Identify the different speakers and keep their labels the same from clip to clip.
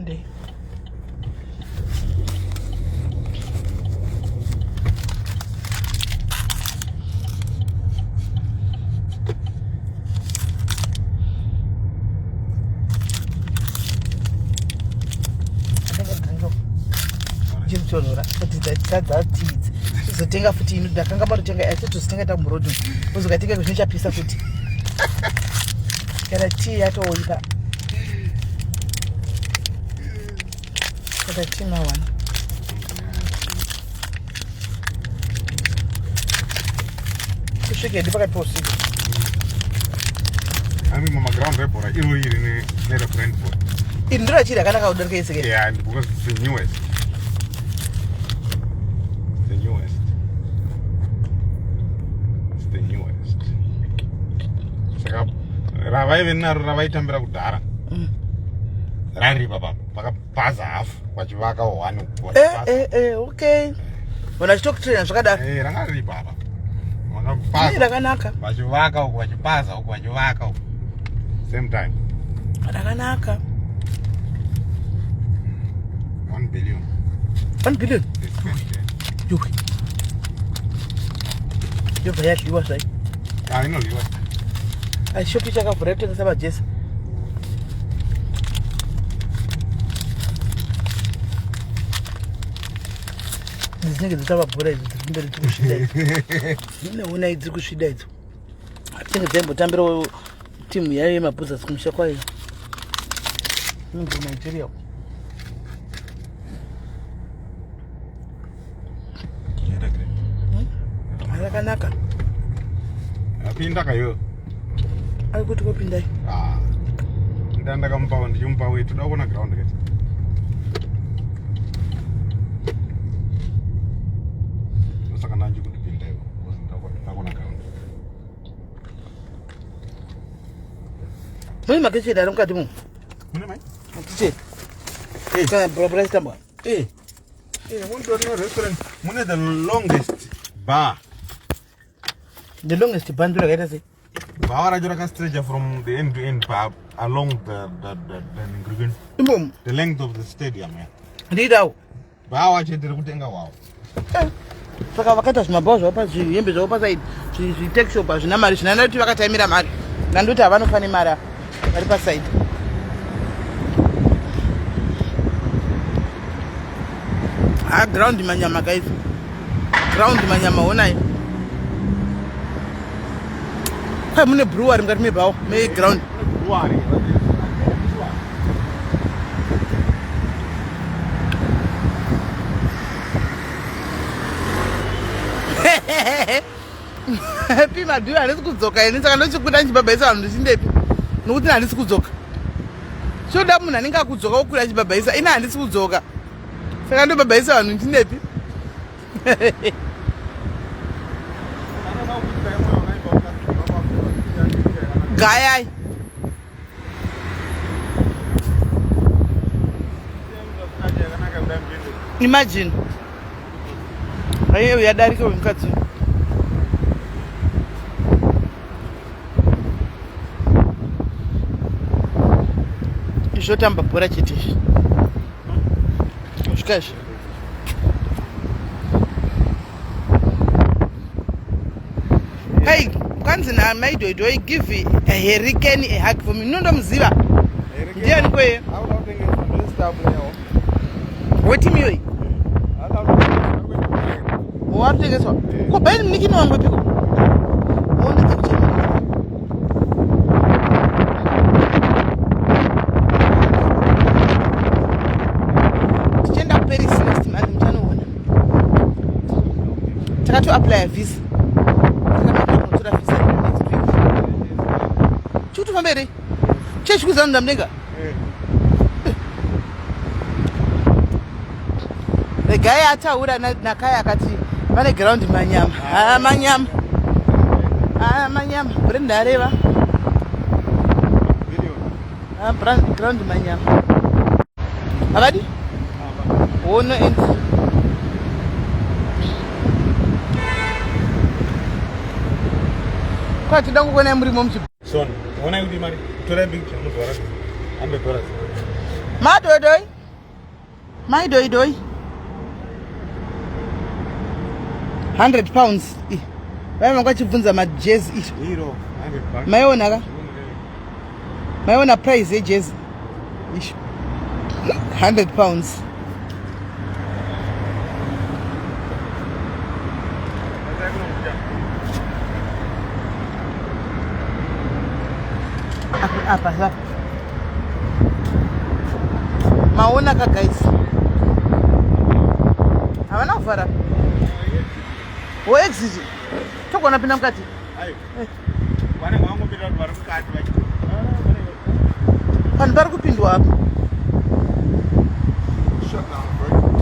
Speaker 1: Handei. Chiritonhora kuti dzadza tidzi tizotenga futi ino ndakanga matotenga asi tozotenga tamuroad uzokatenga zvinochapisa futi kana tii yatoipa kana tii mawana kusvike hedu pakati pousiku
Speaker 2: Ami mamaground ebhora iro iri nereBrentford.
Speaker 1: Iri ndiro rachiri rakanaka kudarika ese ke?
Speaker 2: Yeah, because it's the newest. It's the newest. It's the newest. Saka ravaive naro ravaitambira kudhara. Rari papa vakapaza hafu vachivaka one.
Speaker 1: Eh eh eh okay. Vana vachitokutraina zvakadaro.
Speaker 2: Eh ranga riri papa. Vakapaza.
Speaker 1: Rakanaka.
Speaker 2: Vachivaka uku vachipaza uku vachivaka uku. Same time.
Speaker 1: Rakanaka.
Speaker 2: 1 billion.
Speaker 1: 1 billion? Yuwe. Yobva yadliwa zvayo.
Speaker 2: Ah, inodliwa.
Speaker 1: Ashopi chakavhura kutengesa majesi. Dzinenge dzotamba bhora idzo dziri kumberi dziri kusvida idzo. Neonai dziri kusvida idzo. Dzinenge dzaimbotambirawo timu yayo yemabhuzasi kumusha kwayo. Inonzi Nigeria. Rakanaka.
Speaker 2: Apinda kayo.
Speaker 1: Ari kuti kopindai.
Speaker 2: Ah. Ndandakamupa ndichimupa wetu toda kuona ground kati. Saka nanji kuti pinda iwo. Ndakuona ground.
Speaker 1: Mune makicheni ari mukati mu?
Speaker 2: Mune mai?
Speaker 1: Makicheni. Kana bhora bhora chitambwa.
Speaker 2: Eh. Eh, mune restaurant. Mune the longest bar.
Speaker 1: The longest bar ndiro rakaita sei?
Speaker 2: Bhawa racho rakastretcha from the end to end bar along the,
Speaker 1: Imomo.
Speaker 2: the length of the stadium. Yeah.
Speaker 1: Ndiitawo.
Speaker 2: Bhawa chete rekutenga hwawo.
Speaker 1: Eh, saka vakaita zvimabhawa zvavo pazvihembe zvavo pasaidi zvitekshop hazvina mari zvinana kuti vakataimira mari nandoti havanofa nemari ava vari pasaidi ha ground manyama guys ground manyama honai kwai mune brewery mukati mebhawa meground pi madhuyo handisi kudzoka ini saka ndochikuda ndichibhabhaisa vanhu ndichindepi nokuti handisi kudzoka choda munhu anenge akudzoka okwira achibhabhaisa ini handisi kudzoka saka ndobhabhaisa vanhu ndindepi gayai imagine aiyo yadarika uyu mukadzi zvotamba bhora chete izvi svika izvi Hey, kwanzi namaidoidoi give Hurricane a hug for me. Ndinondomuziva. Ndiani kweye? Wetimu iyoyi? Wakutengeswa? Ko Bayern Munich inowangwepiko? Tichienda kuParis next month muchanoona. Takatoaplya visa. Takatotora visa next week. Chikutofamba here? Chechi kuzanunda mudenga? Regai ataura naKaya akati vane ground manyama. Ah manyama. Ah manyama. Brenda areva. Ah brand ground manyama. Havadi? Wono entry. Kwa tida kukuona murimo muchi
Speaker 2: Son, ona kuti mari torai picture muzvara. $100.
Speaker 1: Madodoi. Mai doi doi. 100 pounds. Vai vanga vachibvunza majezi
Speaker 2: Iro 100 bucks.
Speaker 1: Maiona ka? Maiona price yejezi. Ish. 100 pounds. Apa apa. Maona ka guys. Havana kuvhara. Wo exit. Togona pinda mukati.
Speaker 2: Vanenge vangopinda kuti vari mukati vachi.
Speaker 1: Vanhu vari kupindwa apa.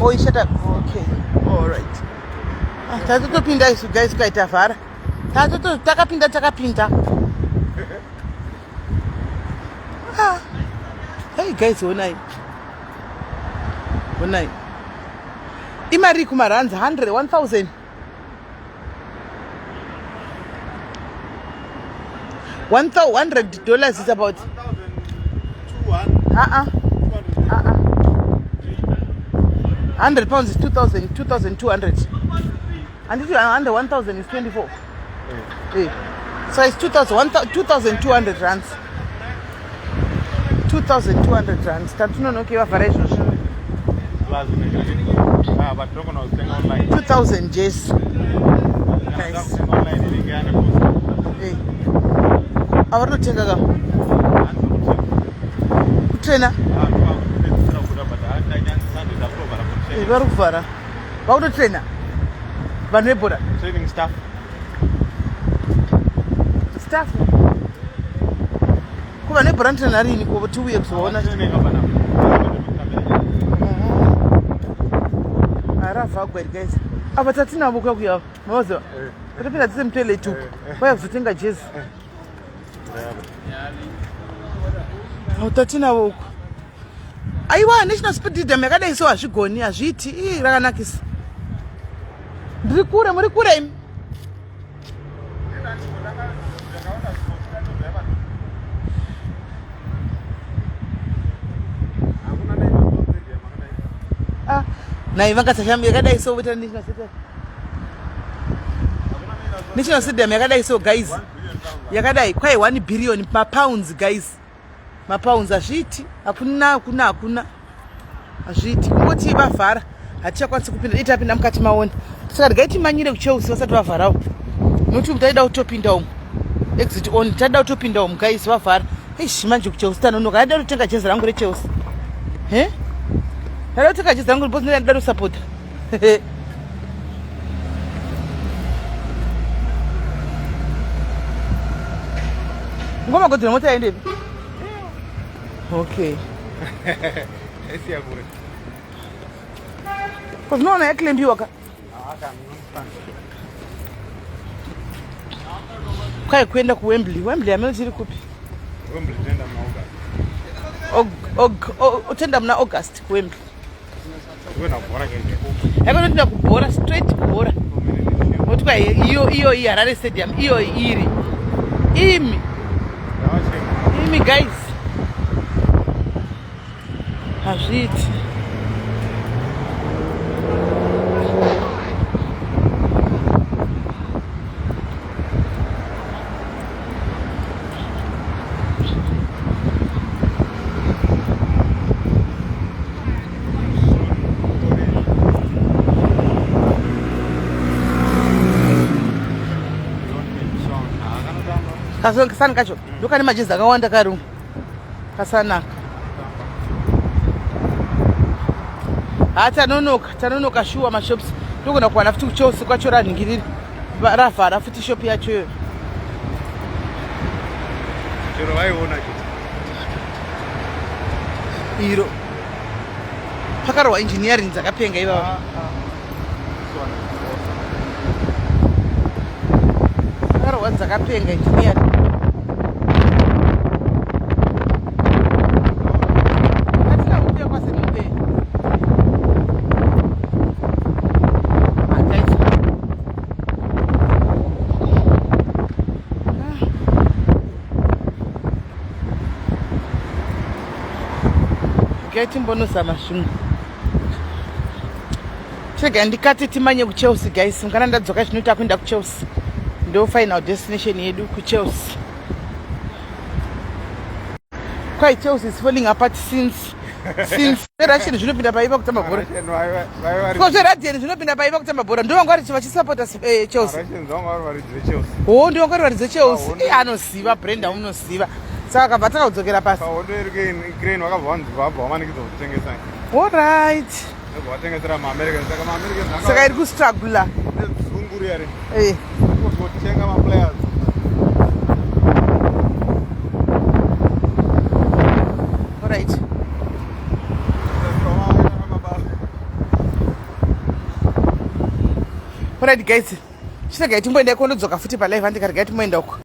Speaker 1: Oh, shut up. Okay. All right. Ah, tatotopinda isu guys kukaita vhara. Tatoto takapinda takapinda. Ah. Hey guys, honai. Honai. Imari kumarands 100 1000. $100 is about
Speaker 2: 1200.
Speaker 1: Uh-uh. Uh-uh. 100 pounds is 2000 2200. And if you are under 1000 is 24. Eh. So it's 2000 2200 rands. 2200 rands. Tatunonoke vavhara izvozvo.
Speaker 2: Plus ah, but tinogona kutenga online.
Speaker 1: 2000 jezi. Guys.
Speaker 2: Kutenga online inenge yane cost.
Speaker 1: Eh. Ava rinotenga ka? Kutrena?
Speaker 2: Ah, ndopedzisira kubuda but Sunday takutovhara for
Speaker 1: Eh,
Speaker 2: training.
Speaker 1: vari kuvhara. Vakutotrena. Vanhu vebhora.
Speaker 2: Training staff.
Speaker 1: Staff. Ko vanhu vebhora vanotrena rini ko tiuye kuzovaona?
Speaker 2: Training hapana.
Speaker 1: Aravhagwa iri guys. Apa tatinavo kuya kuya. Mavaziva? Tatopinda tise mutoilet uku. Vauya kuzotenga jezi. Tatinavo uku. Aiwa, National Stadium yakadai so hazvigoni, hazviiti. Ii rakanakisa. Ndiri kure, muri kure imi. Ah, nai vangasashami yakadai so voita National Stadium. National Stadium yakadai so guys. Yakadai kwai 1 billion mapounds guys. Mapounds hazviiti. Hakuna hakuna hakuna. Hazviiti. Kungoti vavhara hatichakwanisi kupinda. Dai tapinda mukati maona. Saka regai timanyire kuChelsea vasati vavharawo. Nokuti taida kutopinda umu. Exit only. Taida kutopinda umu guys vavhara. Eish manje kuChelsea tanonoka. Ndaida kutenga jezi rangu reChelsea. He? Ndaida kutenga jezi rangu because ndaida kusapota. Ngoma godzera mota yaendepi? Okay.
Speaker 2: Esiya kure.
Speaker 1: Ko zvinoona yaklembiwa ka? Kwai kuenda kuWembley. Wembley hameno tiri kupi?
Speaker 2: Wembley tenda muna August.
Speaker 1: Utenda muna August kuWembley.
Speaker 2: Kuenda kubhora keke.
Speaker 1: Yakandotinda kubhora straight kubhora. Nokuti kwai iyo iyo iyi Harare Stadium iyo iri. Imi. Imi guys. Hazviiti. Kasani kacho ndokane majezi akawanda kari kasanaka. Ha, tanonoka, tanonoka shuwa. Mashops togona kuwana futi kuChelsea kwacho ranhingiriri ravhara futi shop yacho iyoyo.
Speaker 2: Chero vaiona chete.
Speaker 1: Iro pakarohwa engineering dzakapenga ivava. Pakarohwa dzakapenga engineering. Hatina kuuya kwasemupe. Ah, guys. Ah. Regai timbonozama zvimwe. Chirega ndikati timanye kuChelsea guys. Kana ndadzoka zvino takuenda kuChelsea. Ndo final destination yedu kuChelsea. Kwai Chelsea is falling apart since since Russian zvinopinda paiva kutamba bhora. Ko zveRadian zvinopinda paiva kutamba bhora. Ndo vanga vari vachisapota eh, Chelsea. Oh, ndo vanga vari varidzi veChelsea. Eh, anoziva Brenda unoziva. Saka akabva atanga kudzokera pasi.
Speaker 2: Pahondo yeUkraine vakabva vanzi vabva vamanikidzwa kutengesa.
Speaker 1: All right.
Speaker 2: Vatengesera maAmerican saka maAmerican
Speaker 1: Saka iri kustruggle.
Speaker 2: Dzungu riya ri.
Speaker 1: Eh.
Speaker 2: Kutenga maplayers.
Speaker 1: All right. All right guys. Chiregai timboenda ikondodzoka futi palive handika regai timboenda uko.